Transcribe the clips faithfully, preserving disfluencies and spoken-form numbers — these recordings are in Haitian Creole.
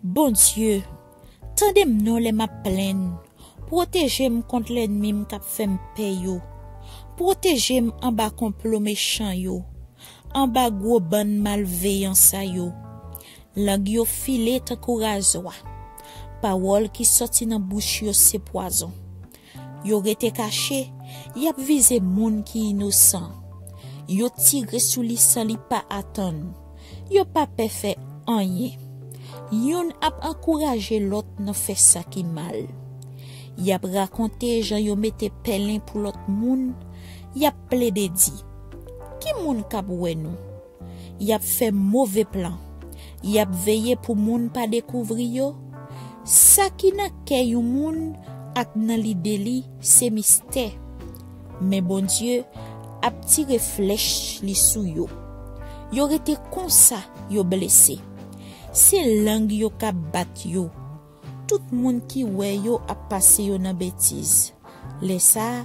Bondye, tande m non lè m ap plenn. Pwoteje m kont lènmi m k ap fè m pè yo. Pwoteje m anba konplo mechan yo, anba gwo bann malveyan sa yo. Lang yo file tankou razwa. Pawòl ki sòti nan bouch yo se pwazon. Yo rete kache, y ap vize moun ki inosan. Yo tire sou li san li pa atann. Yo pa pè fè anyen. Youn ap ankouraje lòt nan fè sa ki mal. Y ap rakonte jan yo mete pèlen pou lòt moun. Y ap plede di, "Ki moun k ap wè nou?" Y ap fè move plan. Y ap veye pou moun pa dekouvri yo. Sa ki nan kè yon moun ak nan lide li se mistè. Men Bondye ap tire flèch li sou yo. Yo rete konsa, yo blese. Se lang yo k ap bat yo. Tout moun ki wè yo ap pase yo nan betiz. Lè sa a,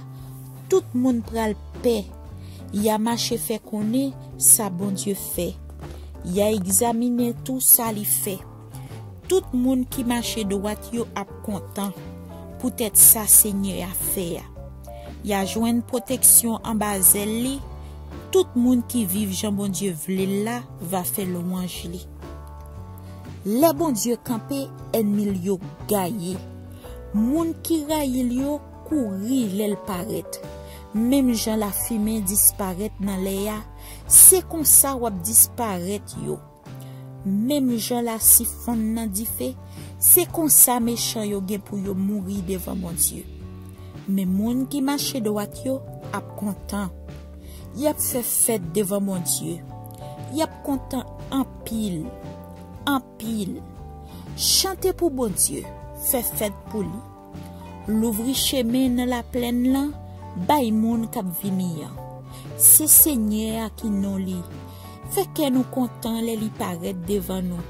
tout moun pral pè. Y a mache fè konnen sa Bondye fè. Y a egzamine tou sa li fè. Tout moun ki mache dwat yo ap kontan poutèt sa Senyè a fè a. Y a jwenn pwoteksyon anba zèl li. Tout moun ki viv jan Bondye vle l la va fè lwanj li. Lè Bondye kanpe, ènmi l yo gaye. Moun ki rayi l yo kouri lè l parèt. Menm jan lafimen disparèt nan lè a, se konsa w ap disparèt yo. Menm jan lasi fonn nan dife, se konsa mechan yo gen pou yo mouri devan Bondye. Men moun ki mache dwat yo ap kontan. Y ap fè fèt devan Bondye. Y ap kontan anpil, anpil. Chante pou Bondye, fè fèt pou li. Louvri chemen nan laplèn lan bay moun k ap vini an. Se Senyè a ki non li. Fè kè nou kontan lè li parèt devan nou.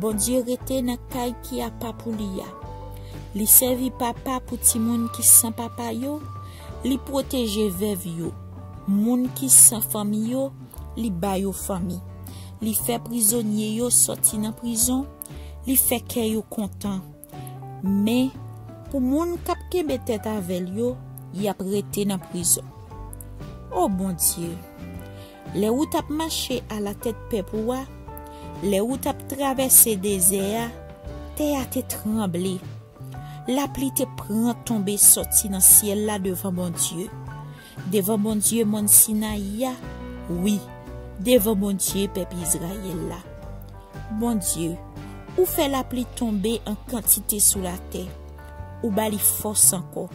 Bondye rete nan kay ki apa pou li a. Li sèvi papa pou timoun ki san papa yo. Li pwoteje vèv yo. Moun ki san fanmi yo, li ba yo fanmi. Li fè prizonye yo sòti nan prizon. Li fè kè yo kontan. Men, pou moun k ap kenbe tèt avè l yo, y ap rete nan prizon. O Bondye, lè ou t ap mache alatèt pèp ou a, lè ou t ap travèse dezè a, tè a te tranble. Lapli te pran tonbe sòti nan syèl la devan Bondye. Devan Bondye mòn Sinayi a, wi, devan Bondye pèp Izrayèl la. Bondye, ou fè lapli tonbe an kantite sou latè. Ou ba li fòs ankò.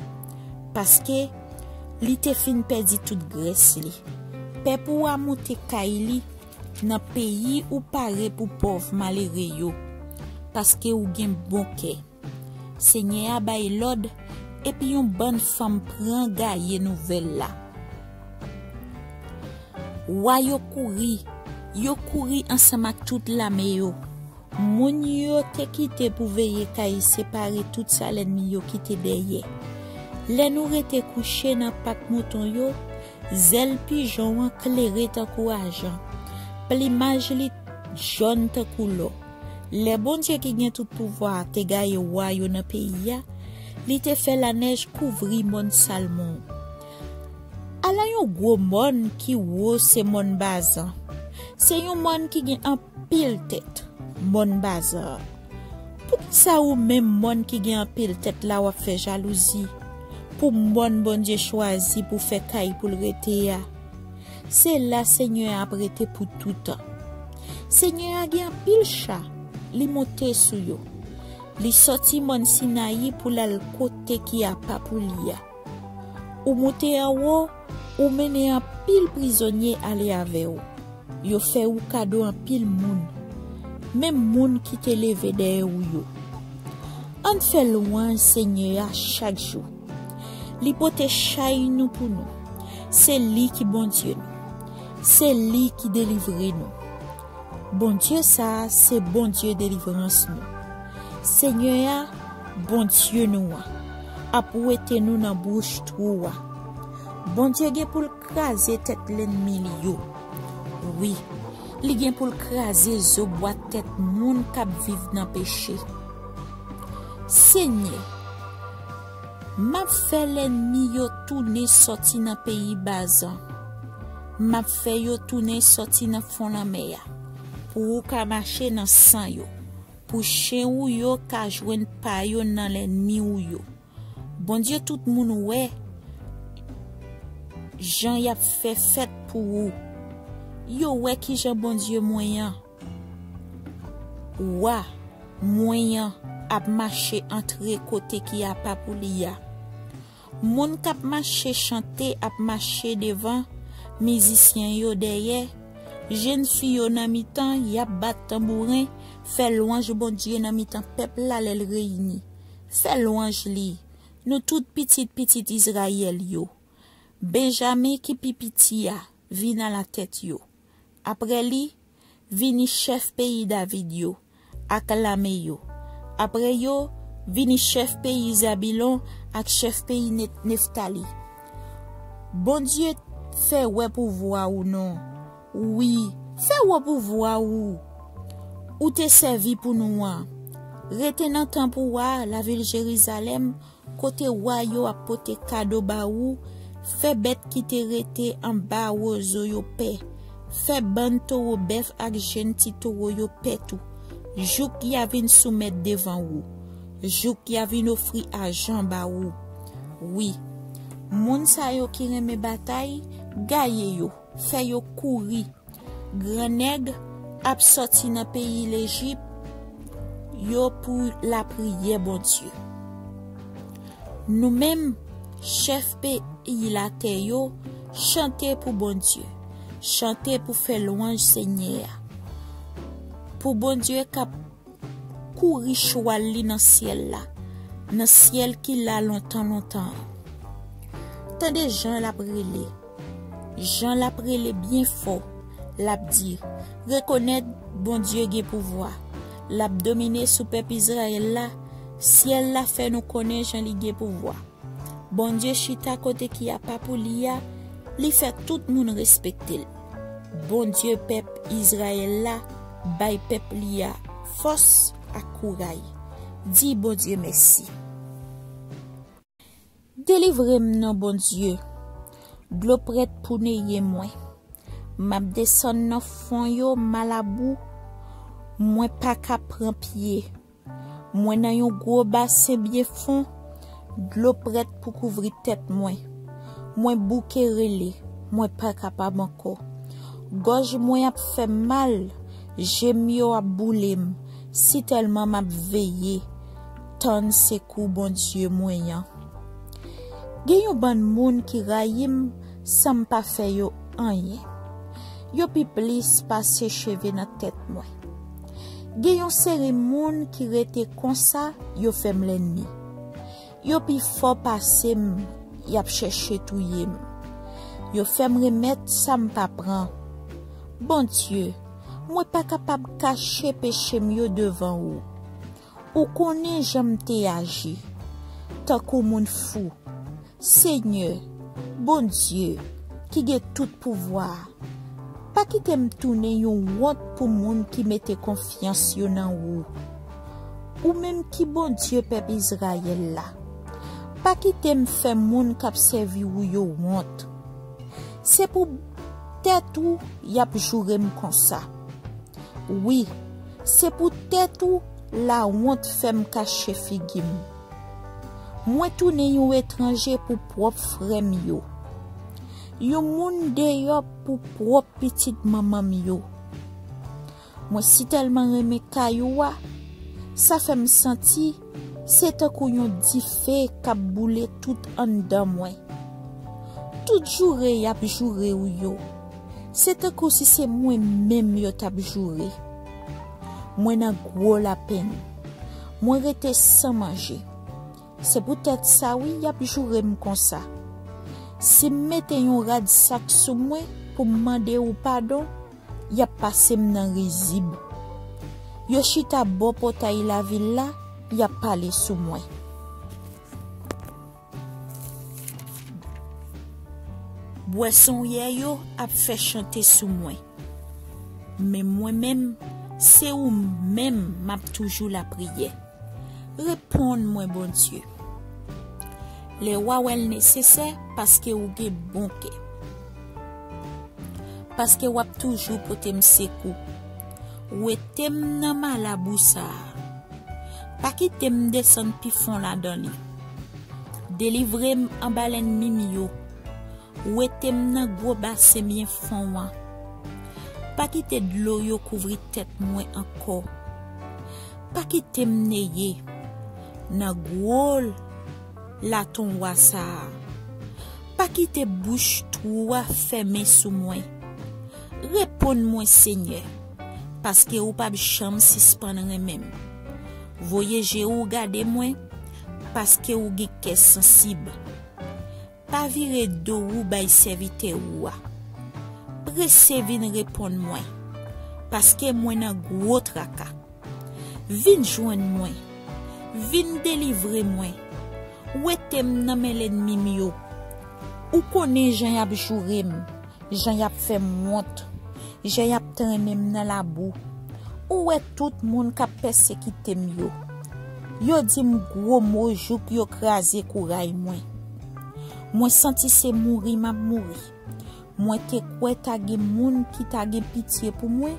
Paske li te fin pèdi tout grès li. Pèp ou a moute kay li nan peyi ou pare pou pòv malere yo. Paske ou gen bon kè. Senyè a bay lòd, epi yon bann fanm pran gaye nouvèl la. Wa yo kouri, yo kouri ansanm ak tout lame yo. Moun yo te kite pou veye kay separe tout sa lènmi yo kite dèyè. Lè nou rete kouche nan pak mouton yo, zèl pijon an klere tankou ajan, plimaj li jòn tankou lò. Lè Bondye ki gen tout pouvwa a te gaye wa yo nan peyi a, li te fè lanèj kouvri mòn Salmon. Ala yon gwo mòn ki wo se mòn Bazan. Se yon mòn ki gen anpil tèt, mòn Bazan an. Poukisa ou menm mòn ki gen anpil tèt la w ap fè jalouzi pou mòn Bondye chwazi pou fè kay pou l rete a? Se la Senyè a ap rete pou toutan. Senyè a gen anpil cha, li monte sou yo. Li sòti mòn Sinayi pou l al kote ki apa pou li a. Ou monte anwo, ou mennen anpil prizonye ale avè w. Yo fè ou kado anpil moun, menm moun ki te leve dèyè ou yo. Ann fè lwanj Senyè a chak jou. Li pote chay nou pou nou. Se li ki Bondye nou. Se li ki delivre nou. Bondye sa a se Bondye delivrans nou. Senyè a, Bondye nou an, ap wete nou nan bouch twou a. Bondye gen pou l kraze tèt lènmi li yo. Wi, Li gen pou l kraze zo bwa tèt moun k ap viv nan peche. Senyè, m ap fè lènmi yo tounen sòti nan peyi Bazan. M ap fè yo tounen sòti nan fon lanmè a, pou ou ka mache nan san yo, pou chen ou yo ka jwenn pa yo nan lènmi ou yo. Bondye tout moun wè jan y ap fè fèt pou ou. Yo wè kijan Bondye mwen an, wa mwen an, ap mache antre kote ki apa pou li a. Moun k ap mache chante ap mache devan, mizisyen yo dèyè, jèn fi yo nan mitan, y ap bat tanbouren, fè lwanj Bondye nan mitan pèp la lè l reyini. Fè lwanj li, nou tout pitit pitit Izrayèl yo. Benjamen ki pi piti a, vin alatèt yo. Apre li, vini chèf peyi David yo, ak lame yo. Apre yo, vini chèf peyi Zabilon ak chèf peyi Ne- Neftali. Bondye fè wè pouvwa ou non. Wi, fè wè pouvwa ou. Ou te sèvi pou nou an. Rete nan tanp ou a, lavil Jerizalèm, kote wa yo ap pote kado ba ou, fè bèt ki te rete anba wozo yo pè, fè bann towo bèf ak jenn ti towo yo pè tou, jouk y a vin soumèt devan ou, jouk y a vin ofri ajan ba ou. Wi, moun sa yo ki renmen batay, gaye yo, fè yo kouri. Gran nèg ap sòti nan peyi Lejip yo pou lapriyè Bondye. Nou menm, chèf peyi latè yo, chante pou Bondye. Chante pou fè lwanj Senyè a. Pou Bondye k ap kouri chwal li nan syèl la, nan syèl ki la lontan lontan an. Tande jan l ap rele. Jan l ap rele byen fò, l ap di, rekonèt Bondye gen pouvwa. L ap domine sou pèp Izrayèl la. Syèl la fè nou konnen jan li gen pouvwa. Bondye chita kote ki apa pou li a, li fè tout moun respekte l. Bondye pèp Izrayèl la bay pèp li a fòs ak kouray. Di Bondye mèsi. Delivre m non Bondye. Dlo prèt pou neye mwen. M ap desann nan fon yo malabou. Mwen pa ka pran pye. Mwen nan yon gwo basen byen fon. Dlo prèt pou kouvri tèt mwen. Mwen bouke rele. Mwen pa kapab ankò. Gòj mwen ap fè m mal. Je m yo ap boule m. Sitèlman m ap veye. Tann sekou Bondye mwen an. Gen yon bann moun ki rayi m san m pa fè yo anyen. Yo pi plis pase cheve nan tèt mwen. Gen yon seri moun ki rete konsa, yo fè m lènmi. Yo pi fò pase m, y ap chèche touye m. Yo fè m remèt sa m pa pran. Bondye, mwen pa kapab kache peche m yo devan ou. Ou konnen jan m te aji, tankou moun fou. Senyè, Bondye, ki gen tout pouvwa a, pa kite m tounen yon wont pou moun ki mete konfyans yo nan ou. Ou menm ki Bondye pèp Izrayèl la, pa kite m fè moun k ap sèvi ou yo wont. Se pou tèt ou y ap joure m konsa. Wi, se pou tèt ou lawont fè m kache figi m. Mwen tounen yon etranje pou pwòp frè m yo. Yon moun deyò pou pwòp pitit manman m yo. Mwen sitèlman renmen kay ou a, sa fè m santi se tankou yon dife k ap boule tout anndan mwen. Tout joure y ap joure ou yo, se tankou si se mwen menm yo t ap joure. Mwen nan gwo lapenn. Mwen rete san manje. Se poutèt sa wi y ap joure m konsa. Si m mete yon rad sak sou mwen pou m mande ou padon, y ap pase m nan rizib. Yo chita bò pòtay lavil la, y ap pale sou mwen. Bwè sonwyè yo ap fè chante sou mwen. Men mwen menm, se ou menm m ap toujou lapriyè. Reponn mwen, Bondye, lè w a wè l nesesè, paske ou gen bon kè. Paske w ap toujou pote m sekou. Wete m nan malabou sa a. Pa kite m desann pi fon ladan li. Delivre m anba lènmi m yo. Wete m nan gwo basen byen fon an. Pa kite dlo yo kouvri tèt mwen ankò. Pa kite m neye nan gwo laton wa sa a. Pa kite bouch twou a fèmen sou mwen. Reponn mwen, Senyè, paske ou p ap janm sispann renmen m. Voye je ou gade mwen, paske ou gen kè sansib. Pa vire do ou bay sèvitè ou a. Prese vin reponn mwen, paske mwen nan gwo traka. Vin jwenn mwen. Vin delivre mwen. Wete m nan men lènmi m yo. Ou konnen jan y ap joure m, jan y ap fè m wont, jan y ap trennen m nan labou. Ou wè tout moun k ap pèsekite m yo. Yo di m gwo mo jouk yo kraze kouray mwen. Mwen santi se mouri m ap mouri. Mwen te kwè ta gen moun ki ta gen pitye pou mwen,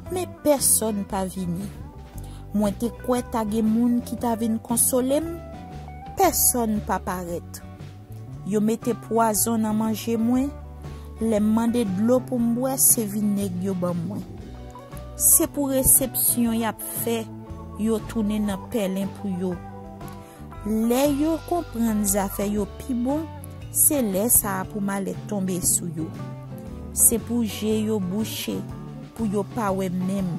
men pèsonn pa vini. Mwen te kwè ta gen moun ki ta vin konsole m, pèsonn pa parèt. Yo mete pwazon nan manje mwen, lè m mande dlo pou m bwè, se vinèg yo ban mwen. Se pou resepsyon y ap fè yo tounen nan pèlen pou yo. Lè yo konprann zafè yo pi bon, se lè sa a pou malè tonbe sou yo. Se pou je yo bouche, pou yo pa wè menm.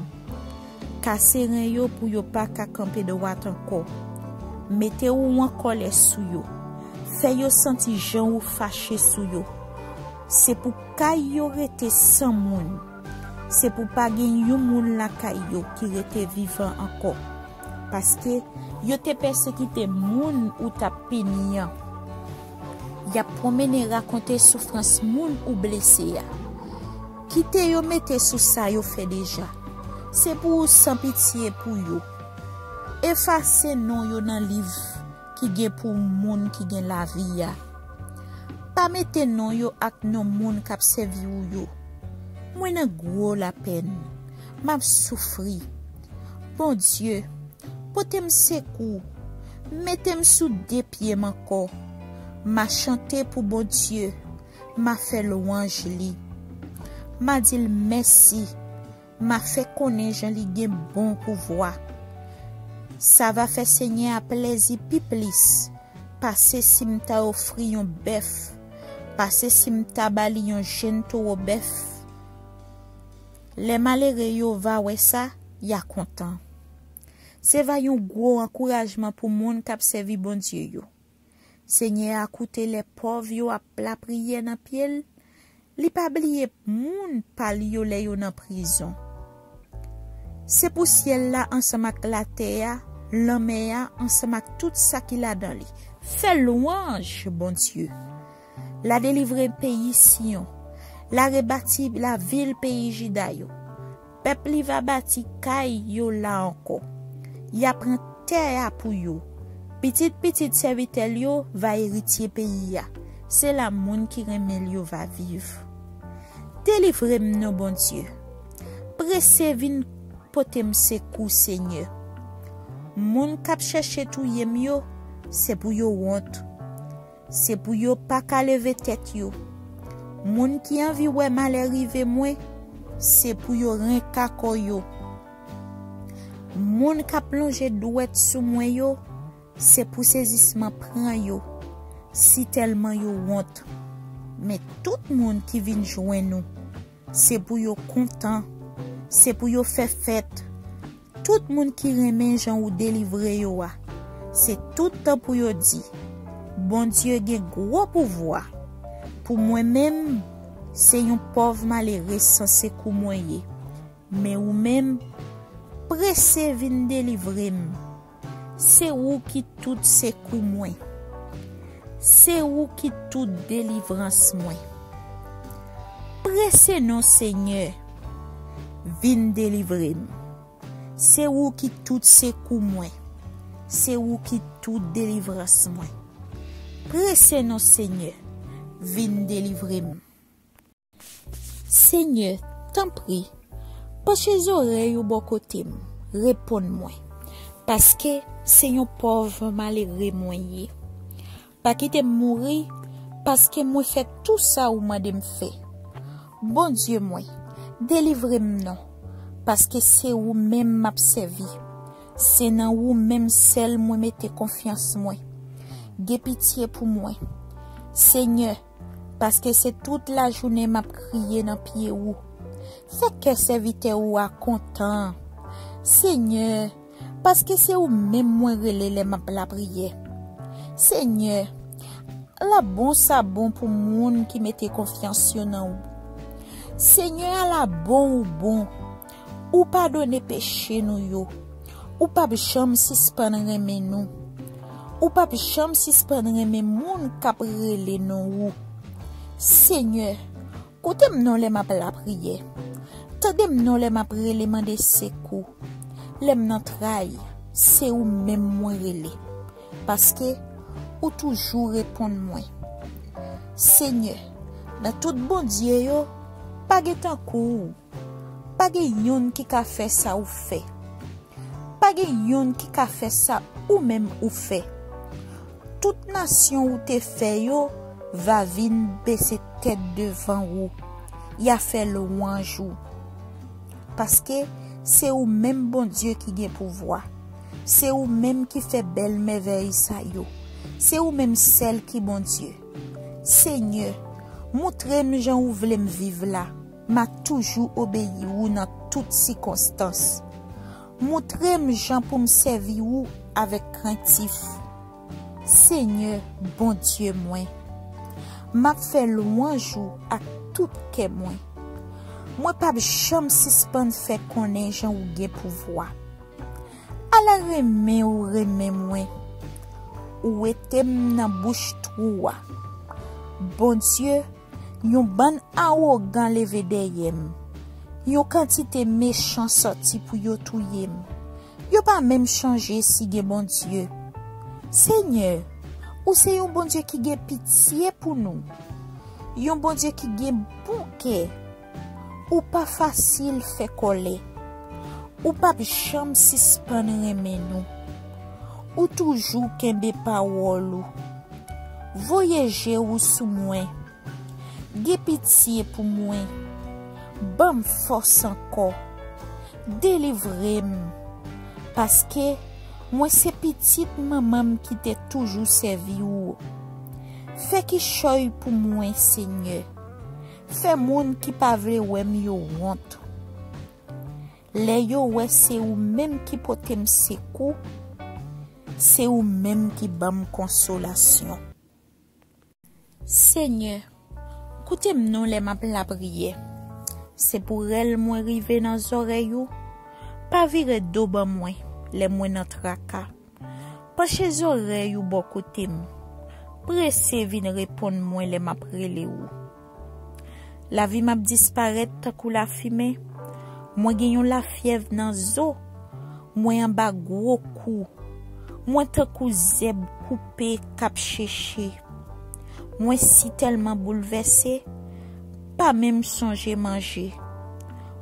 Kase ren yo pou yo pa ka kanpe dwat ankò. Mete ou an kòlè sou yo. Fè yo santi jan ou fache sou yo. Se pou kay yo rete san moun. Se pou pa gen yon moun lakay yo ki rete vivan ankò. Paske yo te pèsekite moun ou t ap pini an. Y ap pwonmennen rakonte soufrans moun ou blese a. Kite yo mete sou sa yo fè deja. Se pou ou san pitye pou yo. Efase non yo nan liv ki gen pou moun ki gen lavi a. Pa mete non yo ak non moun k ap sèvi ou yo. Mwen nan gwo lapèn. M ap soufri. Bondye, pote m sekou. Mete m sou de pye m ankò. M a chante pou Bondye. M a fè lwanj li. M a di l mèsi. M a fè konnen jan li gen bon pouvwa. Sa va fè Senyè a plèzi pi plis pase si m ta ofri yon bèf, pase si m ta ba li yon jenn towo bèf. Lè malere yo va wè sa, y a kontan. Se va yon gwo ankourajman pou moun k ap sèvi Bondye yo. Senyè a koute lè pòv yo ap lapriyè nan pye l. Li pa bliye moun pa l yo lè yo nan prizon. Se pou syèl la ansanm ak latè a, lanmè a ansanm ak tout sa ki ladan li fè lwanj Bondye. L a delivre peyi Siyon, l a rebati lavil peyi Jida yo. Pèp li va bati kay yo la ankò. Y a pran tè a pou yo. Pitit pitit sèvitè l yo va eritye peyi a. Se la moun ki renmen l yo va viv. Delivre m non, Bondye. Prese vin pote m sekou, Senyè. Moun k ap chèche touye m yo, se pou yo wont. Se pou yo pa ka leve tèt yo. Moun ki anvi wè malè rive mwen, se pou yo renka kò yo. Moun k ap lonje dwèt sou mwen yo, se pou sezisman pran yo, sitèlman yo wont. Men tout moun ki vin jwenn ou, se pou yo kontan, se pou yo fè fèt. Tout moun ki renmen jan ou delivre yo a, se tout tan pou yo di, Bondye gen gwo pouvwa. Pou mwen menm, se yon pòv malere san sekou mwen ye. Men ou menm, prese vin delivre m. Se ou ki tout sekou mwen. Se ou ki tout delivrans mwen. Prese non, Senyè. vin delivre m. Se ou ki tout sekou mwen. Se ou ki tout delivrans mwen. Prese non, Senyè, vin delivre m. Senyè, tanpri, panche zòrèy ou bò kote m, reponn mwen, paske se yon pòv malere mwen ye. Pa kite m mouri, paske mwen fè tou sa ou mande m fè. Bondye mwen, delivre m non, paske se ou menm m ap sèvi. Se nan ou menm sèl mwen mete konfyans mwen. Gen pitye pou mwen, Senyè, paske se tout lajounen m ap kriye nan pye ou. Fè kè sèvitè ou a kontan, Senyè, paske se ou menm mwen rele lè m ap lapriyè. Senyè, ala bon sa bon pou moun ki mete konfyans yo nan ou. Senyè, ala bon ou bon. Ou padone peche nou yo. Ou p ap janm sispann renmen nou. Ou p ap janm sispann renmen moun k ap rele non ou. Senyè, koute m non lè m ap lapriyè. Tande m non lè m ap rele mande sekou. Lè m nan tray, se ou menm mwen rele. Paske ou toujou reponn mwen. Senyè, nan tout bondye yo, pa gen tankou ou. Pa gen youn ki ka fè sa ou fè. Pa gen youn ki ka fè sa ou menm ou fè. Tout nasyon ou te fè yo va vin bese tèt devan ou. Y a fè lwanj ou. Paske se ou menm Bondye ki gen pouvwa. Se ou menm ki fè bèl mèvèy sa yo. Se ou menm sèl ki Bondye. Senyè, montre m jan ou vle m viv la. M a toujou obeyi ou nan tout sikonstans. Montre m jan pou m sèvi ou avèk krentif. Senyè, Bondye mwen, m ap fè lwanj ou ak tout kè mwen. Mwen p ap janm sispann fè konnen jan ou gen pouvwa. Ala renmen ou renmen mwen. Ou wete m nan bouch twou a. Bondye, yon bann awogan leve dèyè m. Yon kantite mechan sòti pou yo touye m. Yo pa menm chonje si gen Bondye. Senyè, ou se yon Bondye ki gen pitye pou nou. Yon Bondye ki gen bon kè. Ou pa fasil fè kòlè. Ou p ap janm sispann renmen nou. Ou toujou kenbe pawòl ou. Voye je ou sou mwen. Gen pitye pou mwen. Ban m fòs ankò. Delivre m. Paske mwen se pitit manman m ki te toujou sèvi ou. Fè kichòy pou mwen, Senyè. Fè moun ki pa vle wè m yo wont. Lè yo wè se ou menm ki pote m sekou, se ou menm ki ban m konsolasyon. Senyè, koute m non lè m ap lapriyè. Se pou rèl mwen rive nan zòrèy ou. Pa vire do ban mwen lè mwen nan traka. Panche zòrèy ou bò kote m. Prese vin reponn mwen lè m ap rele ou. Lavi m ap disparèt tankou lafimen. Mwen gen yon lafyèv nan zo. Mwen anba gwo kou. Mwen tankou zèb koupe k ap cheche. Mwen sitèlman boulvèse, pa menm sonje manje.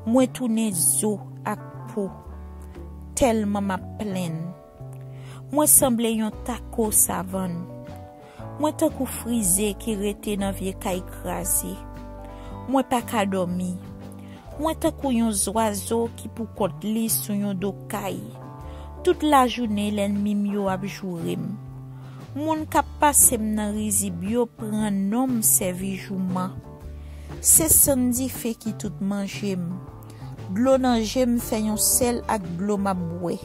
Mwen tounen zo ak po, tèlman m ap plenn. Mwen sanble yon tako savann. Mwen tankou frize ki rete nan vye kay kraze. Mwen pa ka dòmi. Mwen tankou yon zwazo ki poukont li sou yon do kay. Tout lajounen, lènmi m yo ap joure m. Moun k ap pase m nan rizib yo pran non m sèvi jouman. Se sann dife ki tout manje m. Dlo nan je m fè yon sèl ak dlo m ap bwè.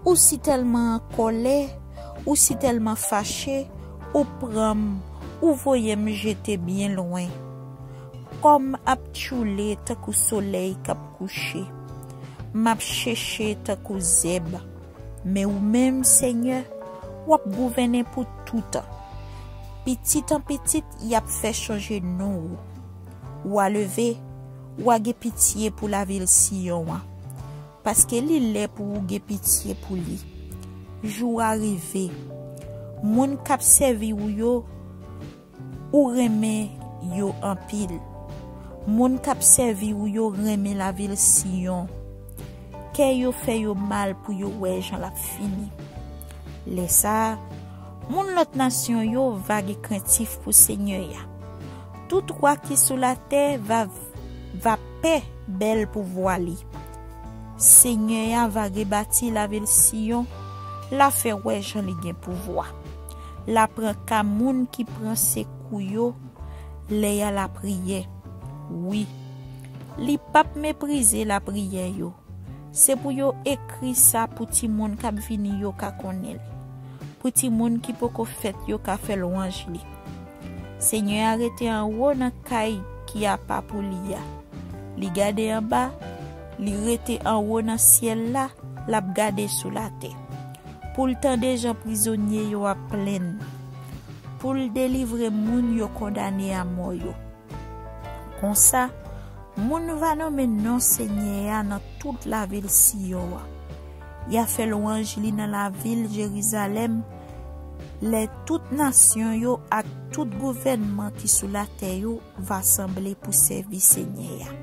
Ou sitèlman an kòlè, ou sitèlman fache, ou pran m, ou voye m jete byen lwen. Kò m ap tchoule tankou solèy k ap kouche. M ap cheche tankou zèb. Men ou menm, Senyè, w ap gouvènen pou toutan. Pitit an pitit, y ap fè chonje non ou. W a leve, W a gen pitye pou lavil Siyon an, paske li lè pou ou gen pitye pou li. Jou a rive. Moun k ap sèvi ou yo, ou renmen yo anpil. Moun k ap sèvi ou yo renmen lavil Siyon. Kè yo fè yo mal pou yo wè jan l ap fini. Lè sa a, moun lòt nasyon yo va gen krentif pou Senyè a. Tout wa ki sou latè va, va pè bèl pouvwa li. Senyè a va rebati lavil Siyon, l a fè wè jan li gen pouvwa. L a pran ka moun ki pran sekou yo lè y a lapriyè. Wi, li p ap meprize lapriyè yo. Se pou yo ekri sa pou timoun k ap vini yo ka konnen l, pou timoun ki poko fèt yo ka fè lwanj li. Senyè a rete anwo nan kay ki apa pou li a. Li gade anba, li rete anwo nan syèl la, l ap gade sou latè. Pou l tande jan prizonye yo ap plenn, pou l delivre moun yo kondane a mò yo. Konsa, moun va nonmen non Senyè a nan tout lavil Siyon an. Y a fè lwanj li nan lavil Jerizalèm, lè tout nasyon yo ak tout gouvènman ki sou latè yo va sanble pou sèvi Senyè a.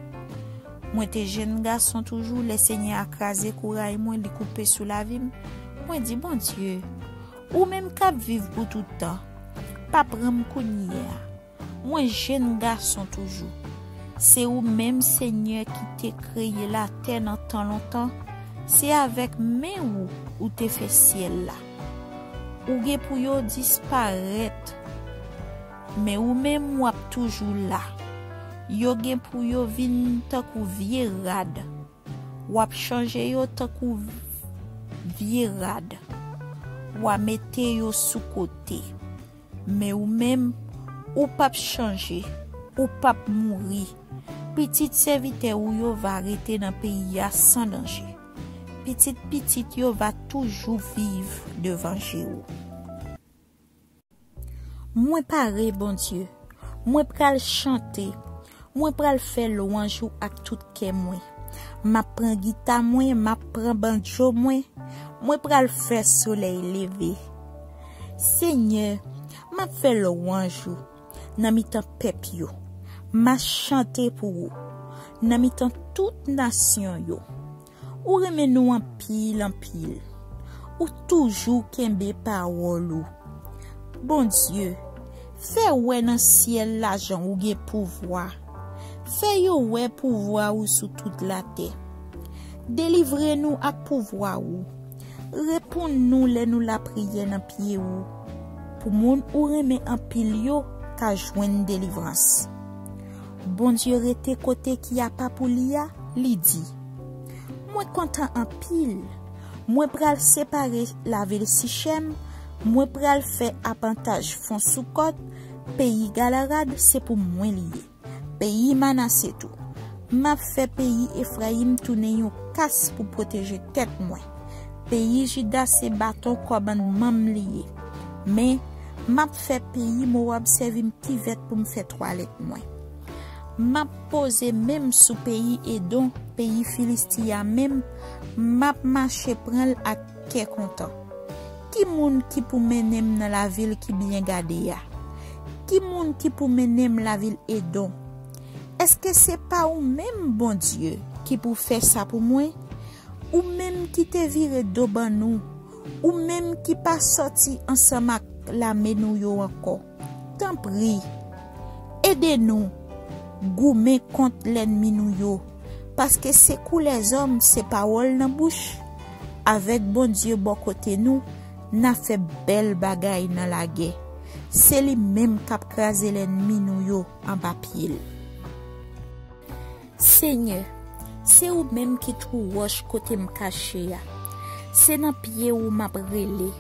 Mwen te jenn gason toujou, lè Senyè a kraze kouray mwen, li koupe sou lavi m. Mwen di, Bondye, ou menm k ap viv pou tout tan, pa pran m kounye a. Mwen jenn gason toujou. Se ou menm, Senyè, ki te kreye latè nan tan lontan. Se avèk men ou ou te fè syèl la. Ou gen pou yo disparèt, men ou menm w ap toujou la. Yo gen pou yo vin tankou vye rad. W ap chanje yo tankou vye rad. W a mete yo sou kote. Men ou menm, ou p ap chanje, ou p ap mouri. Pitit sèvitè ou yo va rete nan peyi a san danje. Pitit pitit yo va toujou viv devan je ou. Mwen pare, Bondye. Mwen pral chante. Mwen pral fè lwanj ou ak tout kè mwen. M ap pran gita mwen, m ap pran bandjo mwen. Mwen pral fè solèy leve. Senyè, m ap fè lwanj ou nan mitan pèp yo. M a chante pou ou nan mitan tout nasyon yo. Ou renmen nou anpil, anpil. Ou toujou kenbe pawòl ou. Bondye, fè wè nan syèl la jan ou gen pouvwa. Fè yo wè pouvwa ou sou tout latè. Delivre nou ak pouvwa ou. Reponn nou lè nou lapriyè nan pye ou. Pou moun ou renmen anpil yo ka jwenn delivrans. Bondye rete kote ki apa pou li a, li di, Mwen kontan anpil. Mwen pral separe lavil Sichèm, mwen pral fè apantaj fon Soukòt, peyi Galarad se pou mwen li ye. Peyi Manase tou. M ap fè peyi Efrayim tounen yon kas pou pwoteje tèt mwen. Peyi Jida se baton kòmandman m li ye. Men, m ap fè peyi Mowab sèvi m kivèt pou m fè twalèt mwen. M ap poze men m sou peyi Edon, peyi Filisti a menm, m ap mache pran l ak kè kontan. Ki moun ki pou mennen m nan lavil ki byen gade a? Ki moun ki pou mennen m lavil Edon? Èske se pa ou menm, Bondye, ki pou fè sa pou mwen? Ou menm ki te vire do ban nou, ou menm ki pa sòti ansanm ak lame nou yo ankò. Tanpri, ede nou goumen kont lènmi nou yo, paske sekou lèzòm se pawòl nan bouch. Avèk Bondye bò kote nou, n a fè bèl bagay nan lagè. Se li menm k ap kraze lènmi nou yo anba pye l. Senyè, se ou menm ki twou wòch kote m kache a. Se nan pye ou m ap rele.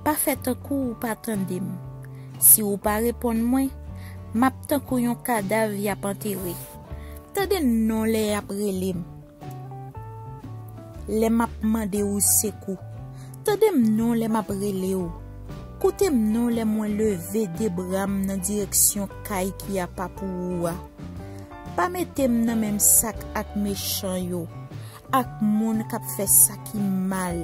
Pa fè tankou ou pa tande m. Si ou pa reponn mwen, m ap tankou yon kadav y ap antere. Tande m non lè y ap rele m. Lè m ap mande ou sekou. Tande m non lè m ap rele ou. Koute m non lè mwen leve de bra m nan direksyon kay ki apa pou ou a. Pa mete m nan menm sak ak mechan yo, ak moun k ap fè sa ki mal,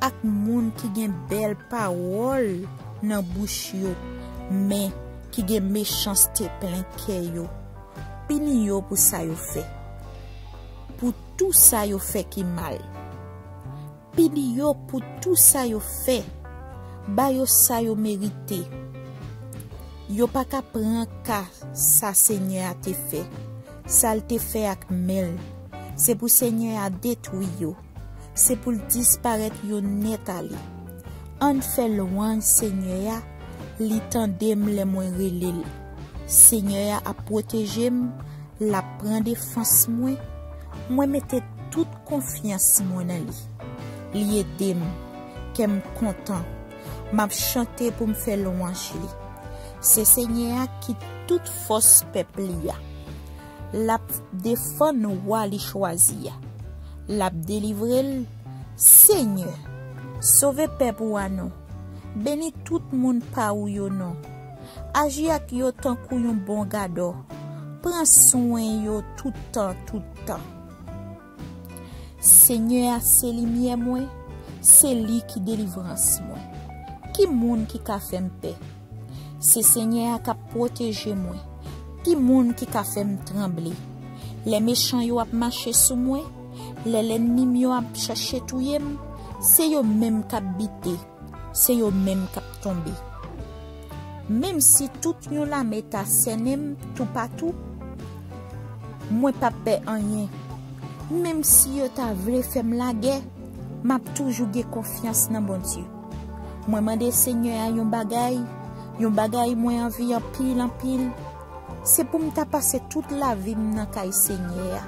ak moun ki gen bèl pawòl nan bouch yo, men ki gen mechanste plen kè yo. Pini yo pou sa yo fè, pou tou sa yo fè ki mal. Pini yo pou tou sa yo fè. Ba yo sa yo merite. Yo pa ka pran ka sa Senyè a te fè, sa l te fè ak men l. Se pou Senyè a detwi yo. Se pou l disparèt yo nèt ale. Ann fè lwanj Senyè a, li tande m lè mwen rele l. Senyè a ap pwoteje m, l ap pran defans mwen. Mwen mete tout konfyans mwen nan li. Li ede m, kè m kontan. M ap chante pou m fè lwanj li. Se Senyè a ki tout fòs pèp li a. L ap defann wa li chwazi a. L ap delivre l. Senyè, sove pèp ou a non. Beni tout moun pa ou yo non. Aji ak yo tankou yon bon gadò. Pran swen yo tout tan, tout tan. Senyè a se limyè mwen, se li ki delivrans mwen. Ki moun ki ka fè m pè? Se Senyè a k ap pwoteje mwen. Ki moun ki ka fè m tranble? Lè mechan yo ap mache sou mwen, lè lènmi m yo ap chache touye m, se yo menm k ap bite, se yo menm k ap tonbe. Menm si tout yon lame ta sènen m toupatou, mwen p ap pè anyen. Menm si yo ta vle fè m lagè, m ap toujou gen konfyans nan Bondye. Mwen mande Senyè a yon bagay, yon bagay mwen anvi anpil, anpil. Se pou m ta pase tout lavi m nan kay Senyè a,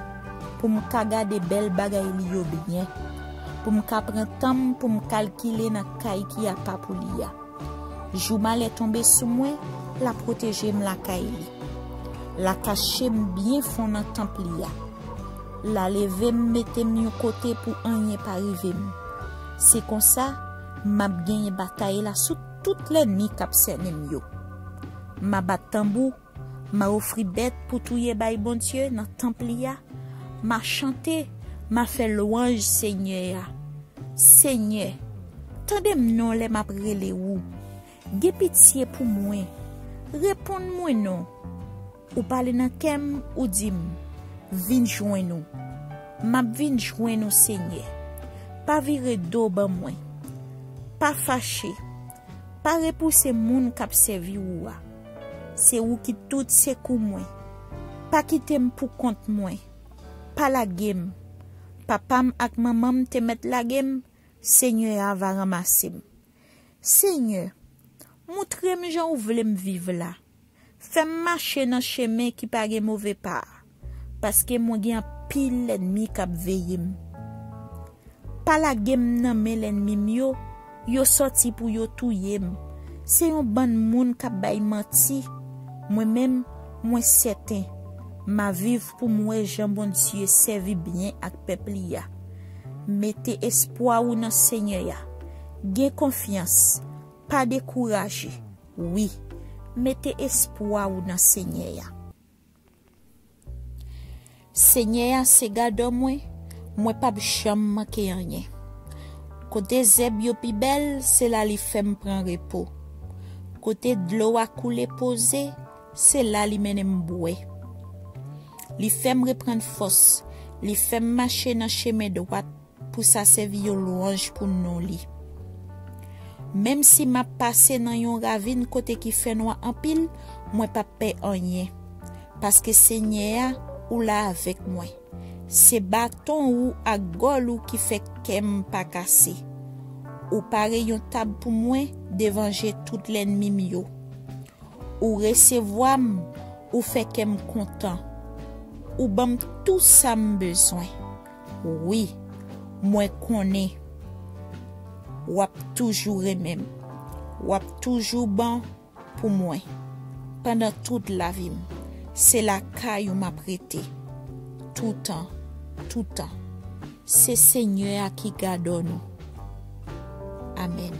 pou m ka gade bèl bagay li yo byen, pou m ka pran tan m pou m kalkile nan kay ki apa pou li a. Jou malè tonbe sou mwen, l ap pwoteje m lakay li. L a kache m byen fon nan tanp li a. L a leve m mete m yon kote pou anyen pa rive m. Se konsa, m ap genyen batay la sou tout lènmi k ap sènen m yo. M a bat tanbou, m a ofri bèt pou touye bay Bondye nan tanp li a. M a chante, m a fè lwanj Senyè a. Senyè, tande m non lè m ap rele ou. Gen pitye pou mwen. Reponn mwen non. Ou pale nan kè m, ou di m, vin jwenn ou. M ap vin jwenn ou, Senyè. Pa vire do ban mwen. Pa fache. Pa repouse moun k ap sèvi ou a. Se ou ki tout sekou mwen. Pa kite m pou kont mwen. Pa lage m. Papa m ak manman m te mèt lage m, Senyè a va ranmase m. Senyè, montre m jan ou vle m viv la. Fè m mache nan chemen ki pa gen move pa a, paske mwen gen anpil lènmi k ap veye m. Pa lage m nan men lènmi m yo, yo sòti pou yo touye m. Se yon bann moun k ap bay manti. Mwen menm, mwen sèten, m a viv pou m wè jan Bondye sèvi byen ak pèp li a. Mete espwa ou nan Senyè a. Gen konfyans, pa dekouraje. Wi, mete espwa ou nan Senyè a. Senyè a se gadò mwen, mwen p ap janm manke anyen. Kote zèb yo pi bèl, se la li fè m pran repo. Kote dlo a koule poze, se la li mennen m bwè. Li fè m reprann fòs, li fè m mache nan chemen dwat, pou sa sèvi yon lwanj pou non li. Menm si m ap pase nan yon ravin kote ki fè nwa anpil, mwen p ap pè anyen, paske Senyè a, ou la avèk mwen. Se baton ou ak gòl ou ki fè kè m pa kase. Ou pare yon tab pou mwen devan je tout lènmi m yo. Ou resevwa m, ou fè kè m kontan. Ou ban m tou sa m bezwen. Wi, mwen konnen w ap toujou renmen m. W ap toujou bon pou mwen pandan tout lavi m. Se lakay ou m ap rete toutan, toutan. Se Senyè a ki gadò nou. Amèn.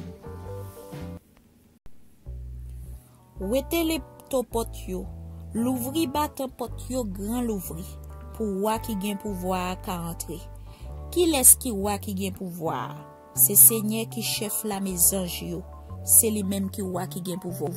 Wete poto pòt yo, Louvri batan pòt yo gran louvri, pou wa ki gen pouvwa a ka antre. Kilès ki wa ki gen pouvwa a? Se Senyè ki chèf lame zanj yo, se li menm ki wa ki gen pouvwa.